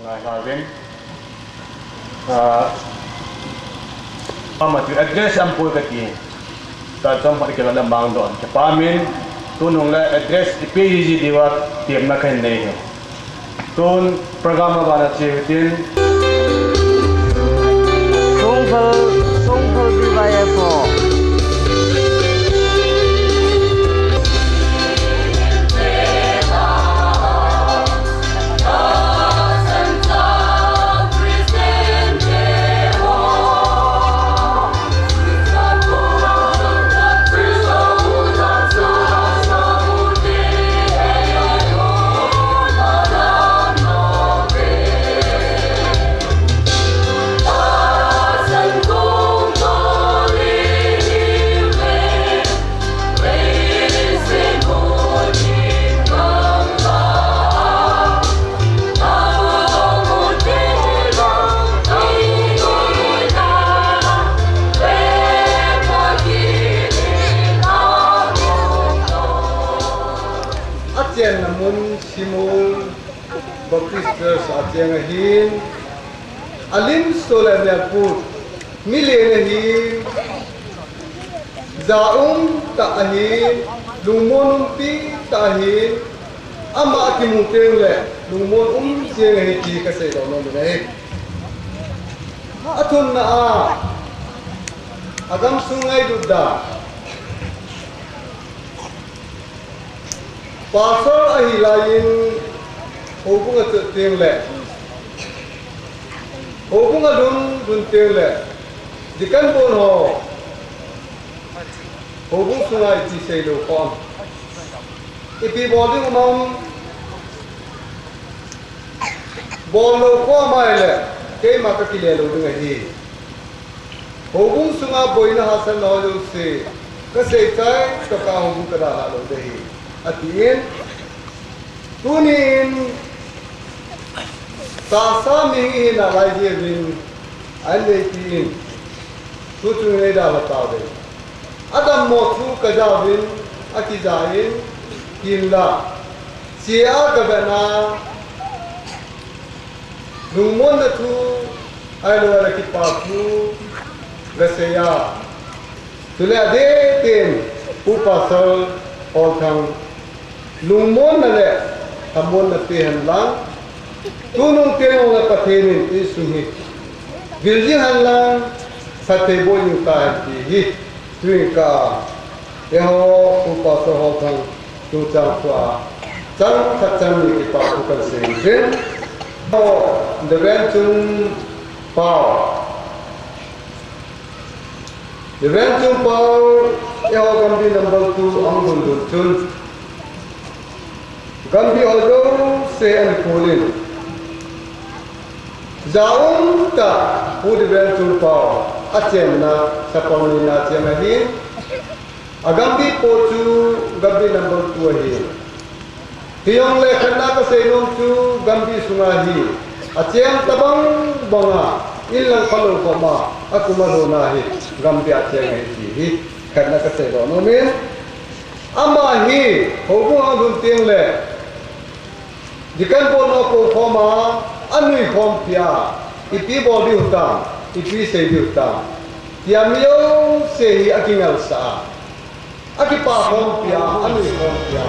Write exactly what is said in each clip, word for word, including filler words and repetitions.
Ngai ha vin. Ah, ama chu address ampui kati. Tachom hot kila la mang don. Kipa min tunung le address ipi ji ji diu a temna kahin nei hi. Tun program a bana che tin. Songphal, Songphal B Y F O. Achenna mun Simol Baptist Church a cheng ahin, alim so le mel put, milen ahin, ja um tah ahin, lungmon umpi tah ahin, ama kimu teng le lungmon um jeng ahi ti kasei doh nom in ahi. Athumna a, agamsung ngailut dan. Pastor ahi laiyin, houbung a chot teng le, houbung a lhun lhun teng le, deacon bon ho, houbung sunga ipi seilou khom, ipi bol ding um am, bol lou khom ahile, keima kakile lou ding ahi. Houbung sunga boina hahsatna ho jouse, kasei chai, toh ka houbung kadalha lou ding ahi, atin. Tunin, tahsa mi ihi nalai jeh uvin, ahin neipi in, tu chu neidalha tauve. Adammo thu kajauvin, akija in, hinla, che a kavetna, lungmonna thu, ahilou le kipa thu, gasei a. Chule adeh in, Pu Pastor Holthang, lungmonna le lhamonna pe hen lang, tunung teng le Pathen in insung hi vil jing hen lang, phatthei boh jing tahen ti hi, tuin ka, eiho, Pu Pastor Holthang, chungchang thua, chang khat chang ni kipa thu kahin sei in. Eiho, Reverend Chungpao, Reverend Chungpao, eiho Gambi number two ahung lhun lhun chun, Gambi ho jouse ahin kol in, ja um tah Pu Reverend Chungpao achenna, sapang nina cheng ahin, agambi pot chu Gambi number two ahin. Hijongle khatna kasei nom chu Gambi sunga hi acheng tabang banga inlang phalou khoma akum alhona hi Gambi a cheng ahi ti hi khatna kasei doh nom in. Ama hi houbung a lhun teng le deacon bon ho kou khoma anui khompi a, ipi bol diu hitam, ipi sei diu hitam, tia mi jouse hi akingaisah a, akipa khompi a, anui khompi a.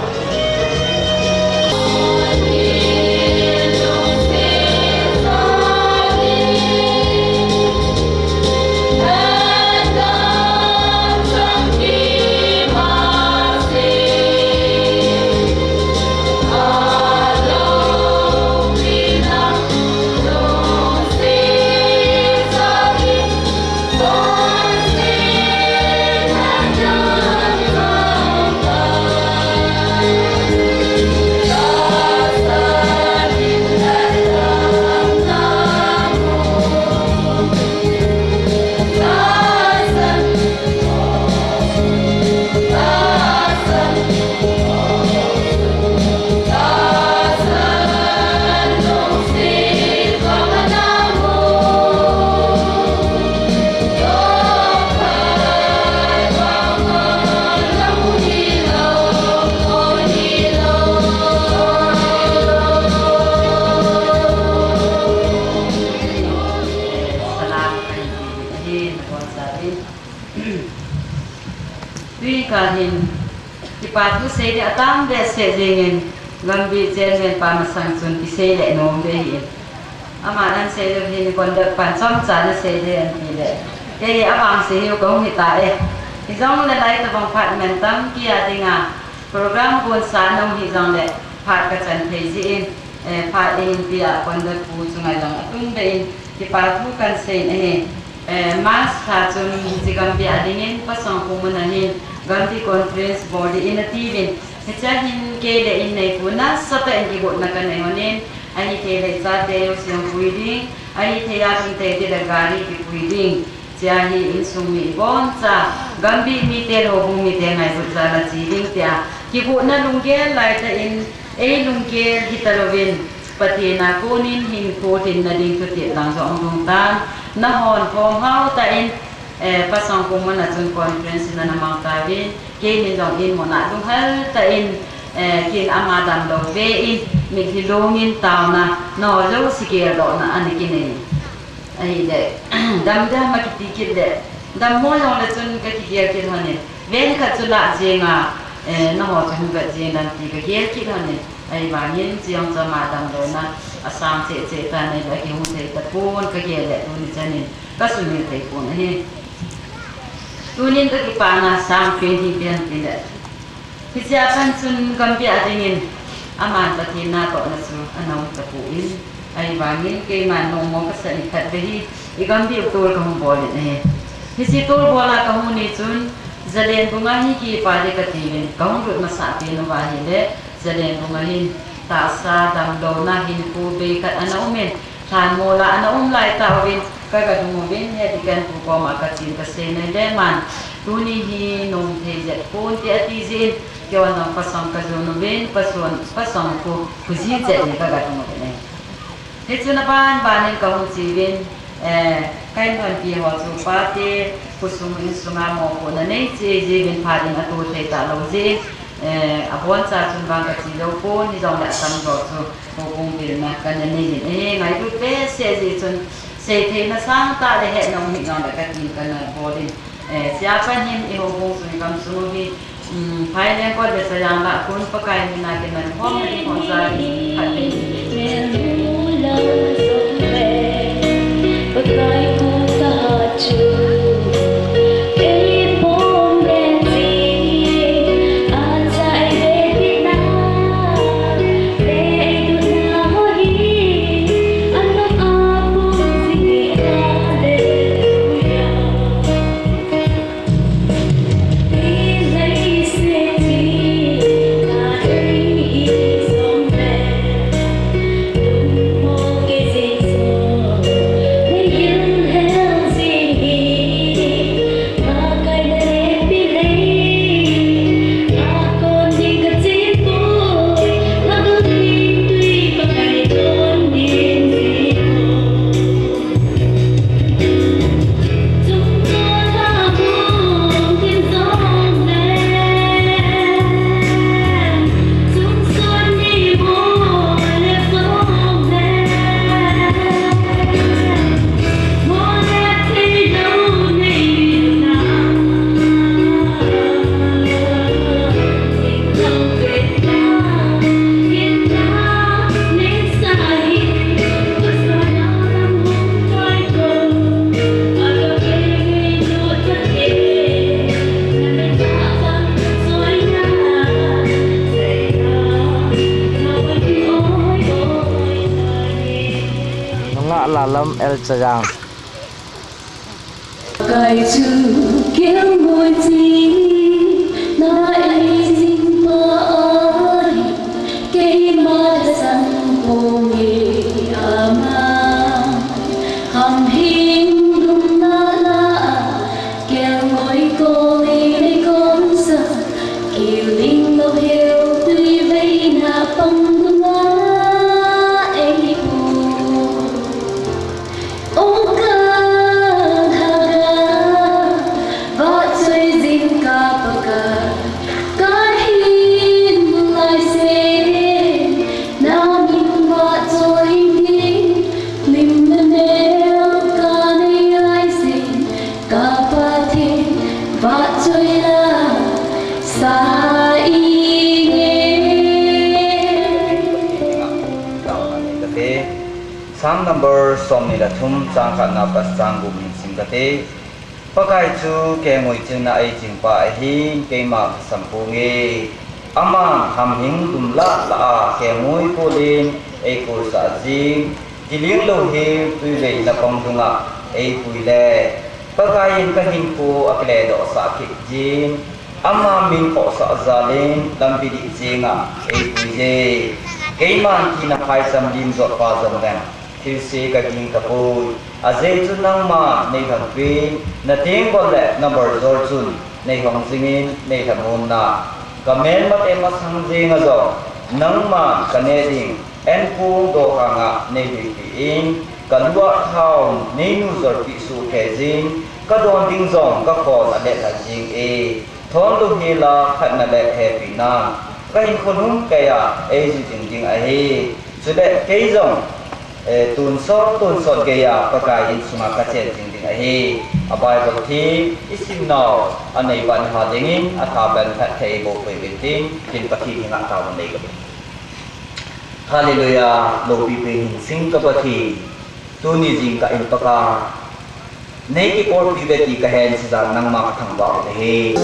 Thu sei ding atam behseh jingin, Gambih chairman pa masang chun kisei le nom ve hi. Aman asei le hin conductor pan chomcha nasei le anti le. Kei avangse hiu kahung hita e. Hijongle lai tabang phat mantam kia dinga program gonsa nahung hijongle phat kachan thei jin, eh, phat in pia conductor pu chunga jong atun be in kipa thu kahin sei in ahi. Eh, March lha chun hiche Gambih a dingin Pasang Khumuna hin Gambih Conference bol ding in atiuvin, hichea hin kei le in neipu nasatah in kigotna kanei lhonin, ahithei le chate jouse hung pui ding, ahithei a chun tei ding le gari kipui ding, chea hi insung mi iboncha, Gambih mite le houbung mite ngailut jal a che ding tia kigotna lunggel laitah in, ei lunggel hita louvin, Pathen a konin hinkho lhinna ding thutep lang jong hung lhung tan, nahon khom hao tah in, eh, Pasang Khumuna chun conference in ana mang tauvin, keinin jong in muna lunghel tah in, eh, kin ama damlou ve in, mitlhi lungin taona, naho jouse geldohna ana kinei. Ahile, damdam akiti kit le, dammo jongle chun kakigel kit lhonin, ven khat chu lah jenga, eh, naho chu hung vet jeng ding ti kagel kit lhonin, ahivangin chujong chu ama damlouna asang cheh cheh tan ahile akihung thei tapon kagel le tuni chanin kasumil thei pon ahi. Tunin kakipana sangpen hi pen tile, hichea pat chun Gambih a dingin aman Pathen natohna chu ana um tapon, ahivangin keiman nungmo kasa nikhat ve hi i Gambih u tol kahung bol in ahi. Hiche tol bol a kahung ni chun Zalenbung a hi kipa ding katiuvin kahung lut masah pen uva ahile, Zalenbung a hin tahsa damlouna hinkho bei khat ana umin, lhanmol a ana um lai tauvin, kaga lhung uvin, he deacon pu koma kachen kasei nai le aman, tuni hi nom thei jet ponte ati jeh in, keihon jong Pasang kajon uvin, Pasang, Pasang khu, khu ji jet in kaga lhung uvin ahi. Hichun aban banin kahung cheuvin, eh, kahin lhonpi ho chu pate, khosung insunga mopohna nei cheh jiuvin phat in ato thei talou jeh in, eh, aboncha chun vang kache lou pon, hijongle atamjo chu houbung vilna kana nei in ahi. Ngailut behseh jeh chun, seitheina sangtah le hetna um hijongle katin kana bol in, eh, hichea pat hin i houbung sung i gamsung u hi, um, Phaileng kot le Chayang lah a kon Pakai mina kiman khomna ding ho jal in khatvei Nungah Lalam El Chayang. Kai chu kelngoi china eijing pa ahi, keima lhasam ponge ama. Hamhing lungna la a, kelngoi kol nei nei kol sa, kiling lou hel tui veina pang lungna eipu. O ka Lhaga, vahchoi jing ka Pakai, ka hin lai se, na min vahchoi ding, Psalm number somni le thum, chang khatna pat chang gup hin sim kate. Pakai chu kengoi chingna eiching pa ahin, keima kasam ponge. Aman hamhing dum lah lah a kengoi kolin eikolsah jing, kiling louhel tuivei napang dunga eipui le, Pakai in kahinkho akiledohsah kit jin, ama min khohsah jalin lampi dih chenga eipui je. Keiman thina phaicham lim jot pa jong leng, thilse kaging tapoi. Ajeh chu nangman neilhonpin, nateng gon le nabol jol chun neihong jingin neilhamon na. Kamelma te masang jenga jong nangman kaneh ding enkong dokhanga neihuipeh in, kalua thao neinu jolpeh soh kei jin, kadon ding jong kakhon alet lhah jing e. Thon louhel a phatna le hepina kahinkho lhumkeiya eijui ding ding ahi. Chule kei jong eh, tonsot, tonsot geiya Pakai insunga kachen jing ding ahi. A Bible thim isimnau anei ban ha dingin athapen phatthei boh peh uvin tin, tin Pathen henga taona nei kate. Hallelujah, loupi pen hinsing ka Pathen. Tuni jingkah in Pakai, nei kibolpi uve ti kahen sijat nangma kathangvah u ahi.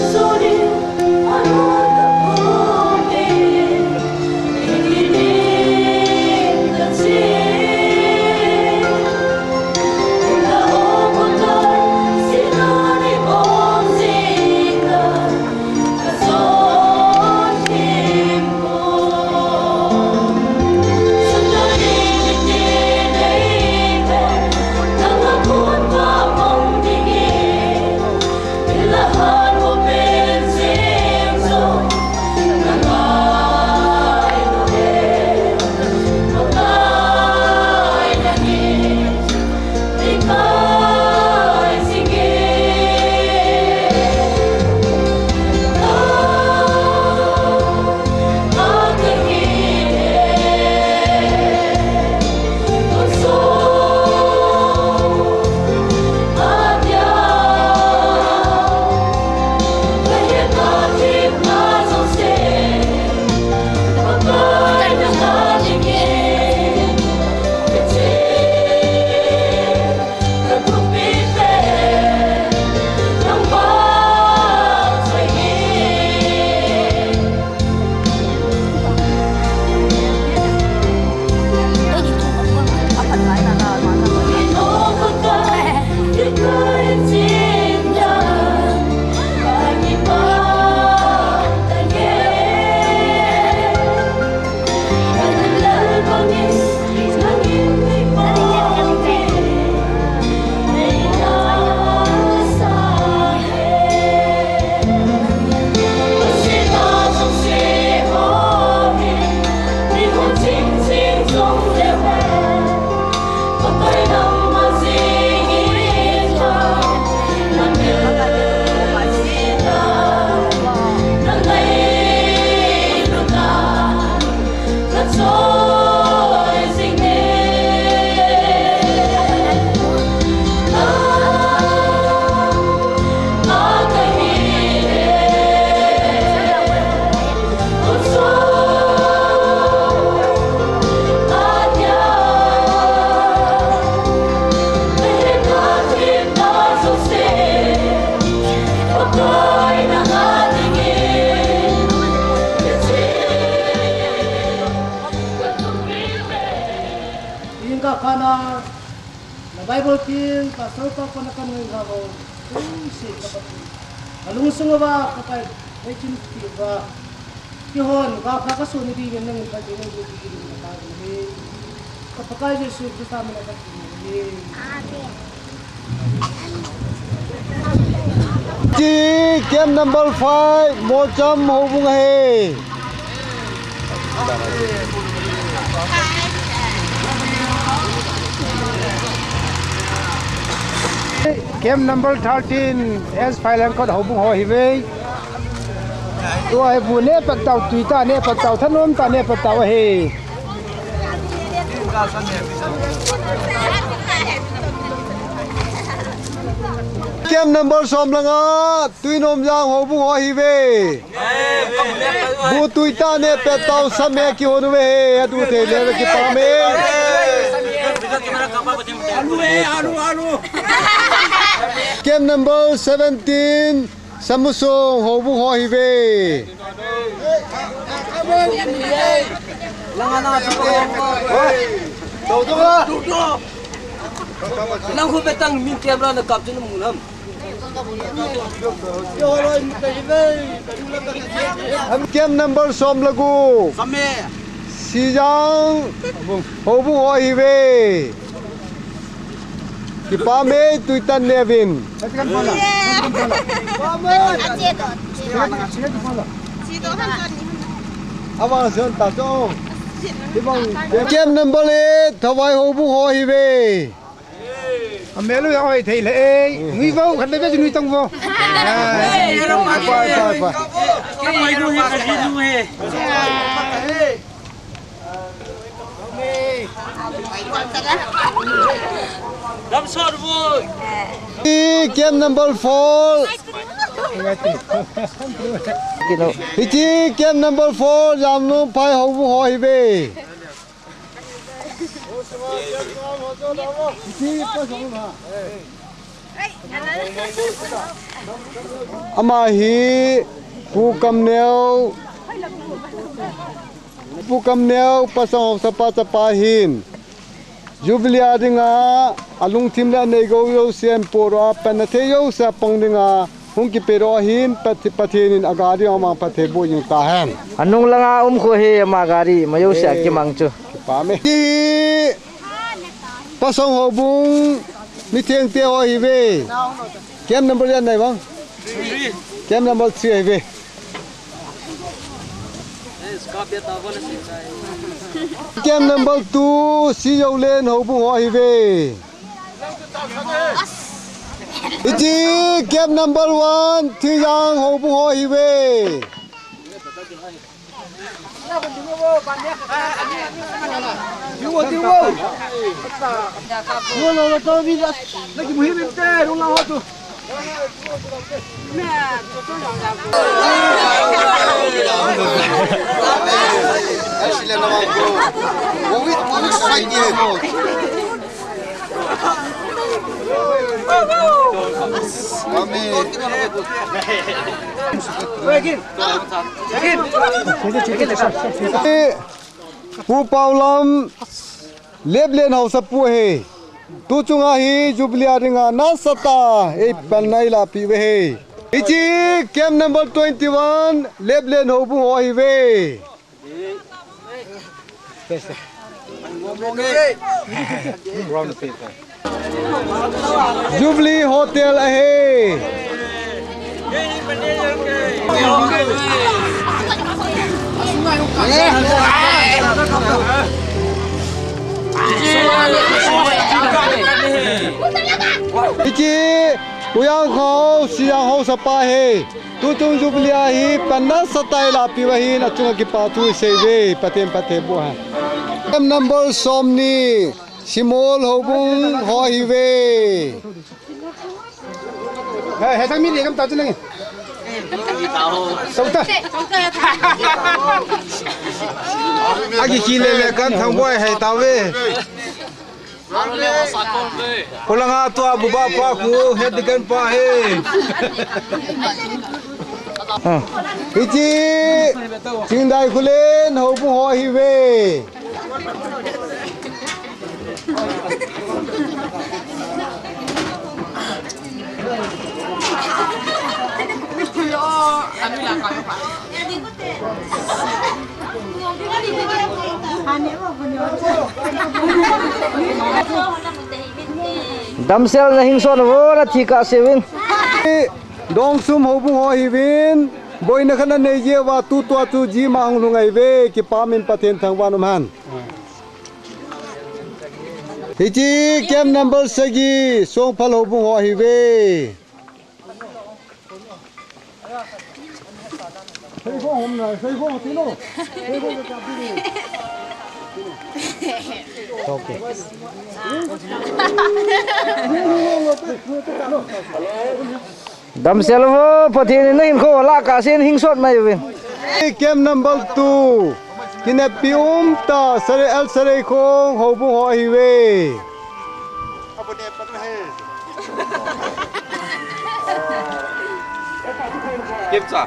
Inga kana na Bible thim, Pastor pa kona kanoi ha ho. Tum si ka pati. Kalungsung uva Pakai, nei chin ti uva. Kihon, ka pha ka suni dingin nangin Pakai nei dingin ka ta dingin. Ka Pakai Jesu Christa mina ka dingin. Amen. Ki camp number five, Mocham Houbung ahi. Camp number thirteen, S Phailengkot Houbung ho hive. Tua hi bu ne pat tau, tui ta ne pat tau, thanom ta ne pat tau ahi. Camp number som langa, Tuinomjang Houbung ho hive. Bu tui ta ne pat tau, sa me kihon uve, adu thei le kipah me. Camp number seventeen, Samusong houbung ho ahiuve. Nang khu betang min camera na kap chu na mu lam. Camp number som le gup. Sijang houbung ho ahiuve. Kipah e, tui tan neuvin. Camp number eight, Thawai houbung ho ahiuve. Amelu ya oi thei le ei. Nui vo, khat le be nui tang vo. Ai, pai, pai, pai. Camp number four. Hiche camp number four, Jamlungphai houbung ho ahiuve. Ama hi Pu Kamneo, Pu Kamneo pasang haosapa chapa ahin. Jubilee a dinga alungthim le anei gou jouse ahin poro a, panna thei jouse apang dinga hung kipe doh ahin, Pat-, Pathen in agari jong amang phatthei boh jing tahen. Anung langa um khu hi ama gari ma jouse a kimang chu. Kipah e. Hi Pasong houbung mithengte ho ahiuve. Camp number ijat nai vang? Camp number three ahiuve. Camp number two, Sijoulen houbung ho ahiuve. Hiche camp number one, Thingjang houbung ho ahiuve. Pu Paolam, Leplen haosapu ahi. Tuchunga hi Jubilee a dinga nasatah a eipanna eilahpeh uve. Hiche camp number twenty-one, Leplen houbung ho ahiuve. Jubilee Hotel ahi. Hiche, Pu Jangkhao, Sijang haosapa ahi. Tuchung Jubilee a hi panna nasatah a eilahpeh uva hin achunga kipathu isei uve, Pathen phatthei boh hen. Camp number somni, Simol houbung ho ahiuve. He, he, tang mi le kam ta chu nang. Sau ta. Agi ki le le kan thang boi hai ta ve. Kolanga tua buba pa khu het di kan pa he. Hiche Chingdai Khulen houbung ho ahiuve. Damsel na hingson vo na thi kah seuvin. Dongsum houbung ho ahiuvin, boina khat anei jeh uva tutua chu jima hung lhung ahiuve, kipah in Pathen thangvah in um hen. Hiche camp number sagi, Songphal houbung ho ahiuve. Damsel vo, Pathen in na hinkho lah kah sen hing sot mai uvin. Camp number two. Kineppi umtah, Sare, L Sareikhong houbung ho ahiuve. Kipcha,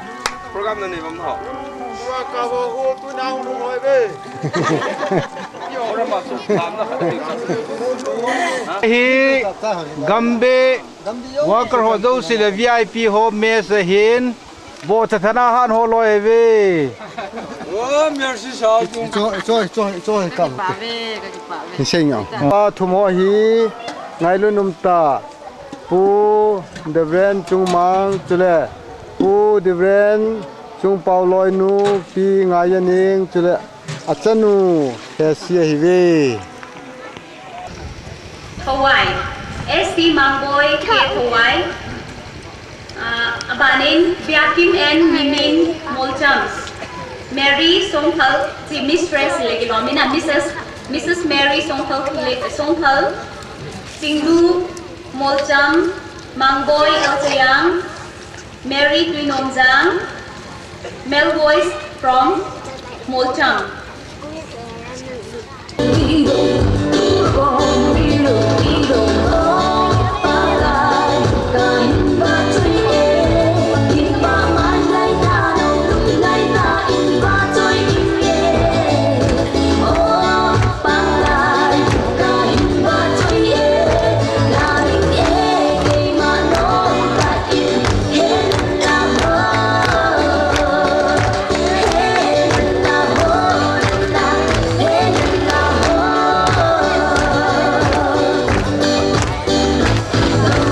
program na nei bam ho. Program ka ho ho tu na hung hoi ve. Program ma su lam na khat. Hi Gambe worker ho jouse le V I P ho mess ahin. Bo cha thana han ho loi ve. Oh, mercy sa. Choi, choi, choi, choi, kam. Kipah ve, ka kipah ve. Ni sei ngam. Pa thum ho hi ngailun umtah. Pu Devren Chungmang chule Pu Devren Chungpao loinu Pi Ngaiyaning chule achanu Hesi ahiuve. Thawai, S T Mangboi K Thawai. Ah, abanin Biakim N Mimin Molcham. Mary Songphal, si Mistress le kilomina, Missus, Missus Mary Songphal, le, Songphal. Singdu Molcham, Mangboi L Sayang, Mary Tuinomjang, male voice from Molcham.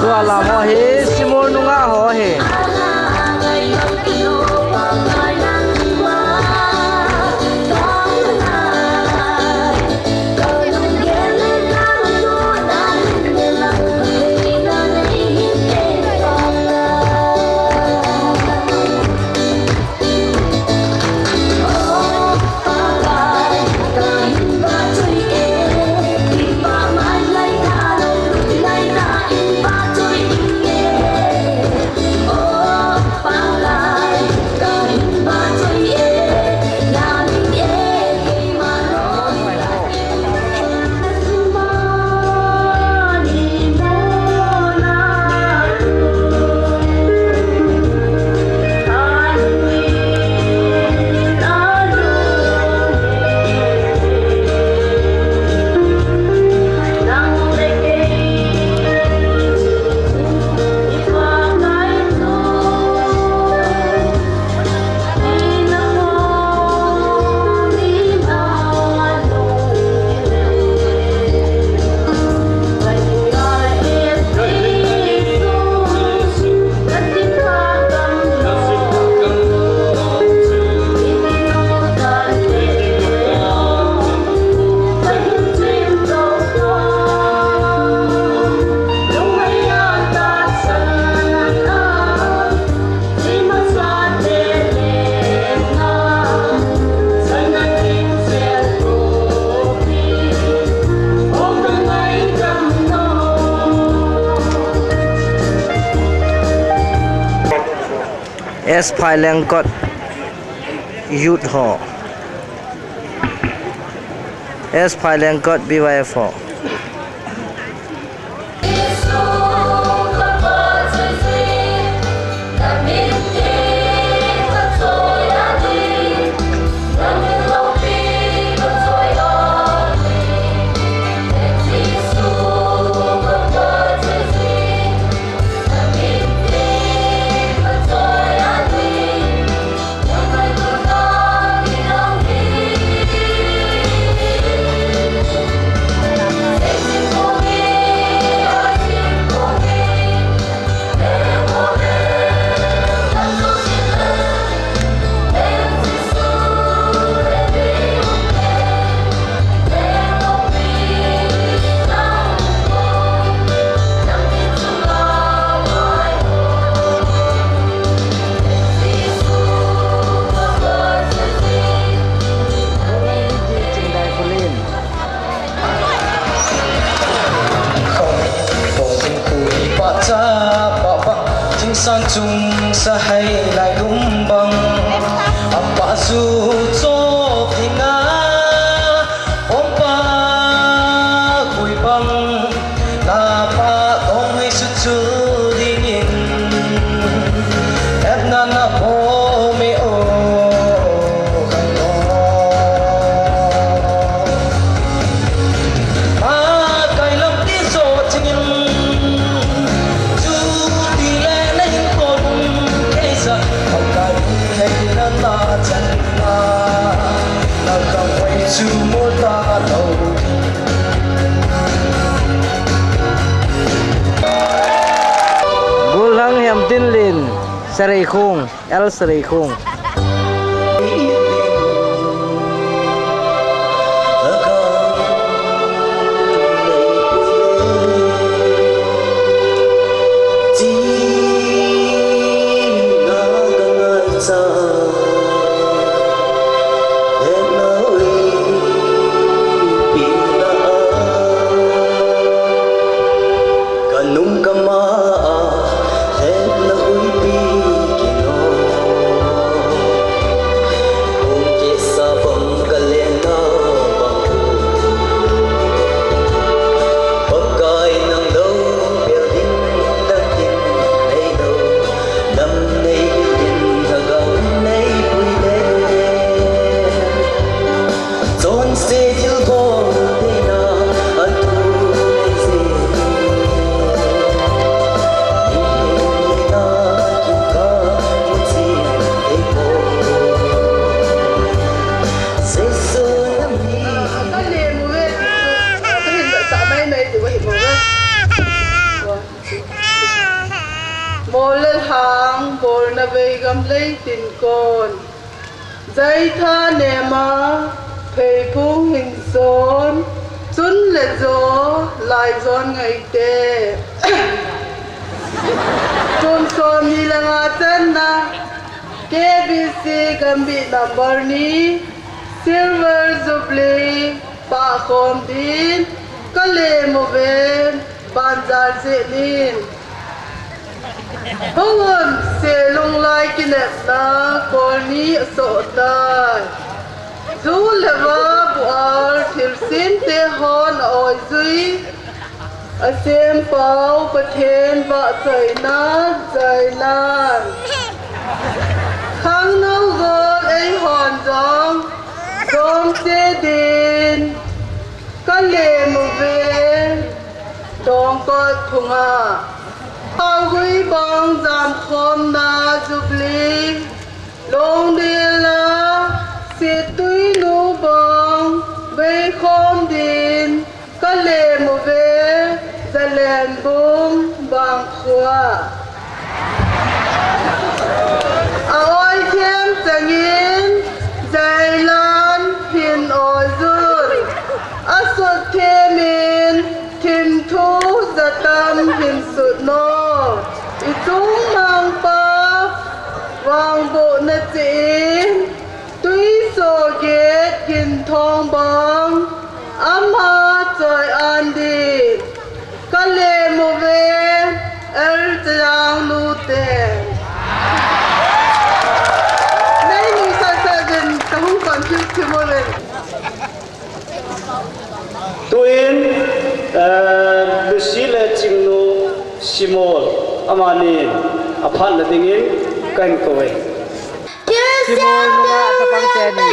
Tua lam ho hi Simon nungah ho hi. S Phailengkot Youth ho. S Phailengkot B Y F ho. San chung sa hai lai lum bang, apa su cho phinga. Sareikhong, L Sareikhong. Kanung kama a, hetna huipi kino. Kung kisa bang kalena bang. Pakai nang lo, building dang tin nei lo. Lam nei building thagau nei pui le. Chonse thil bol theina atu nei jeh. Mihem hina kikah muchin thei poi. Jesu nami. Ka lem uve, ka hin sa mai mai ti uve. Mo le lhang, bolna vei gam lei tin kon. Jaitha nema, pheiphung hin son, chun le jo, lai jon ngaite. Kum som ni le nga channa, K B C Gambih number ni, Silver Jubilee, pah khom din, ka lem uve, banjal jeh nin. Hung un, se lunglai kinepna, kol ni asoh tai. Ju le va bual, thilsem te hon a-oi jui. Asempau Pathen vahchoina, jailan. Khangnou gol eihon jong, jom che din. Ka lem uve, dongkot phunga. Haogui bang jamkhomna Jubilee. Longdil a, Situinu bang, veikhom din, ka lem uve, Zalenbung bang khua. A-oi them changin, jailan hin oi jun. Asut them in, thimthu jatam hin sut no. I chung mangpa, vangbohna cheh in, tui so get ginthong bang, ama choi an din. Ka lem uve, L Chayang nu te. Nei nung sa sa din, ka hung confuse thim uvin. Tuin, eh, Lucy le Chingnu Simol, amani aphatna dingin kahin kou e. Simol nunga chapang teni.